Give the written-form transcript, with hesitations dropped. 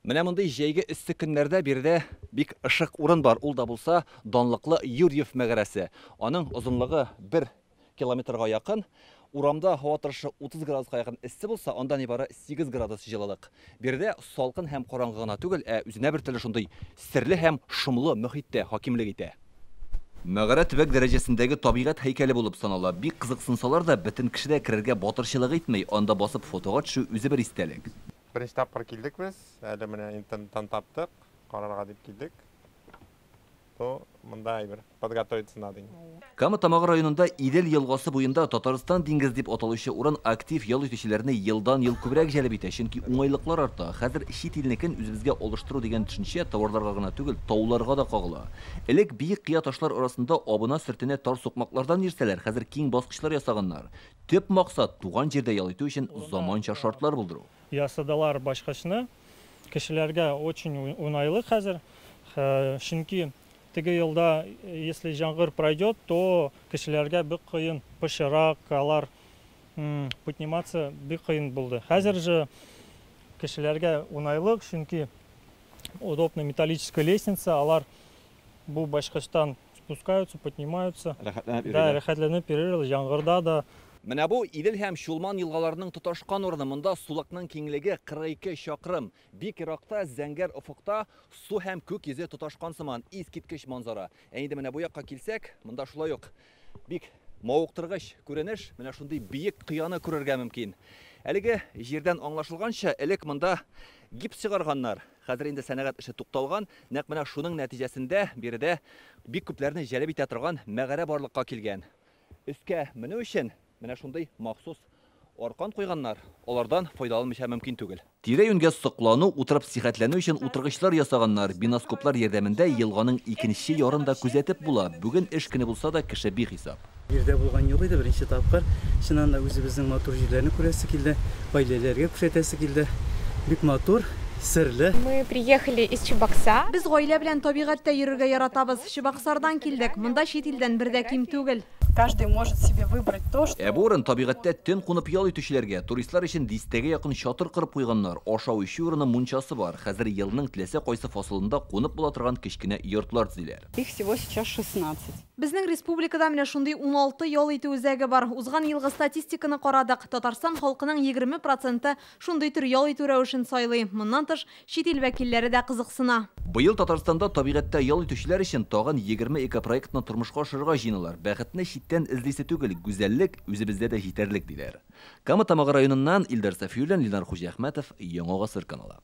Менә мондый җәйге эссе көннәрдә биредә бик ышык урын бар. Ул да булса данлыклы Юрьев мәгарәсе. Аның озынлыгы 1 километрга якын. Урамда һава торышы 30 градуска якын эссе булса, анда нибары 8 градус җылылык. Биредә салкын һәм караңгы гына түгел, ә үзенә бер төрле шундый серле һәм шомлы мөхит тә хакимлек итә. Мәгарә төбәк дәрәҗәсендәге табигать һәйкәле булып санала. Бик кызыксынсалар да, бөтен кеше дә керергә батырчылык итми. Анда басып фотога төшү үзе бер истәлек. Беренче тапкыр килдек без, әле менә интернеттан таптык, карарга дип килдек. То монда әйбер подготовиться надо инде. Кама Тамагы районында Идел елгасы буенда Татарстан диңгез дип аталучы урын актив ял итүчеләрне елдан-ел күбрәк җәлеп итә, чөнки уңайлыклар арта. Хәзер чит илнекен үзебезгә алыштыру дигән төшенчә товарларга гына түгел, тауларга да кагыла. Элек биек кыя ташлар арасында абына-сөртенә тар сукмаклардан йөрсәләр, хәзер киң баскычлар ясаганнар. Төп максат, туган җирдә ял итү өчен заманча шартлар булдыру. Ясадылар баскычны. Кешеләргә очень уңайлы хәзер. Чөнки теге елда, если яңгыр пройдет, то кешеләргә бик кыен, пычрак, алар подниматься бик кыен булды. Хәзер же кешеләргә уңайлык, чөнки удобная металлическая лестница, алар бу баскычтан спускаются, поднимаются. Рәхәтләнеп Да, рәхәтләнеп йөриләр, яңгырда да. Менә бу Идел һәм Чулман елгаларының тоташкан урыны. Монда сулыкның киңлеге 42 чакрым. Бик еракта, зәңгәр офыкта су һәм күк йөзе тоташкан сыман. Искиткеч манзара. Ә инде менә бу якка килсәк, монда шулай ук бик мавыктыргыч күренеш. Менә шундый биек кыяны күрергә мөмкин. Әлеге җирдән аңлашылганча, элек монда гипс чыгарганнар. Хәзер инде сәнәгать эше тукталган. Нәкъ менә шуның нәтиҗәсендә биредә бик күпләрне җәлеп итә торган мәгарә барлыкка килгән. Өскә менү өчен менә шундый махсус аркан куйганнар. Алардан файдаланмыйча мөмкин түгел. Тирә-юньгә соклану, утырып сихәтләнү өчен утыргычлар ясаганнар. Биноскоплар ярдәмендә елганың икенче ярын да күзәтеп була. Бүген эш көне булса да, кеше бихисап. Биредә булган юк иде, беренче тапкыр. Чыннан да үзебезнең матур җирләрне күрәсе килде, гаиләләргә күрсәтәсе килде. Бик матур, серле. Мы приехали из Чебоксар. Без гаилә белән табигатьтә йөрергә яратабыз. Чебоксардан килдек. Монда чит илдән бер дә ким түгел. Каждый может себе выбрать то, что Ә бу урын табигатьтә төн кунып ял итүчеләргә, туристлар өчен дистәгә якын чатыр корып куйганнар. Ашау-эчү урыны, мунчасы бар. Хәзер елның теләсә кайсы фасылында кунып була торган кечкенә йортлар төзиләр. Их всего сейчас 16. Безнең республикада менә шундый 16 ял итү үзәге бар. Узган елгы статистиканы карадык. Татарстан халкының 20% шундый төр ял итү рәвешен сайлый. Моннан тыш, чит ил вәкилләре дә кызыксына. Быел Татарстанда табигатьтә ял итүчеләр өчен тагын 20 экопроектны тормышка ашырырга җыеналар. Бәхетне читтән эзлисе түгел, гүзәллек үзебездә дә җитәрлек диләр. Кама Тамагы районыннан Илдар Сафиуллин, Ленар Хуҗиәхмәтов, Яңа Гасыр каналы.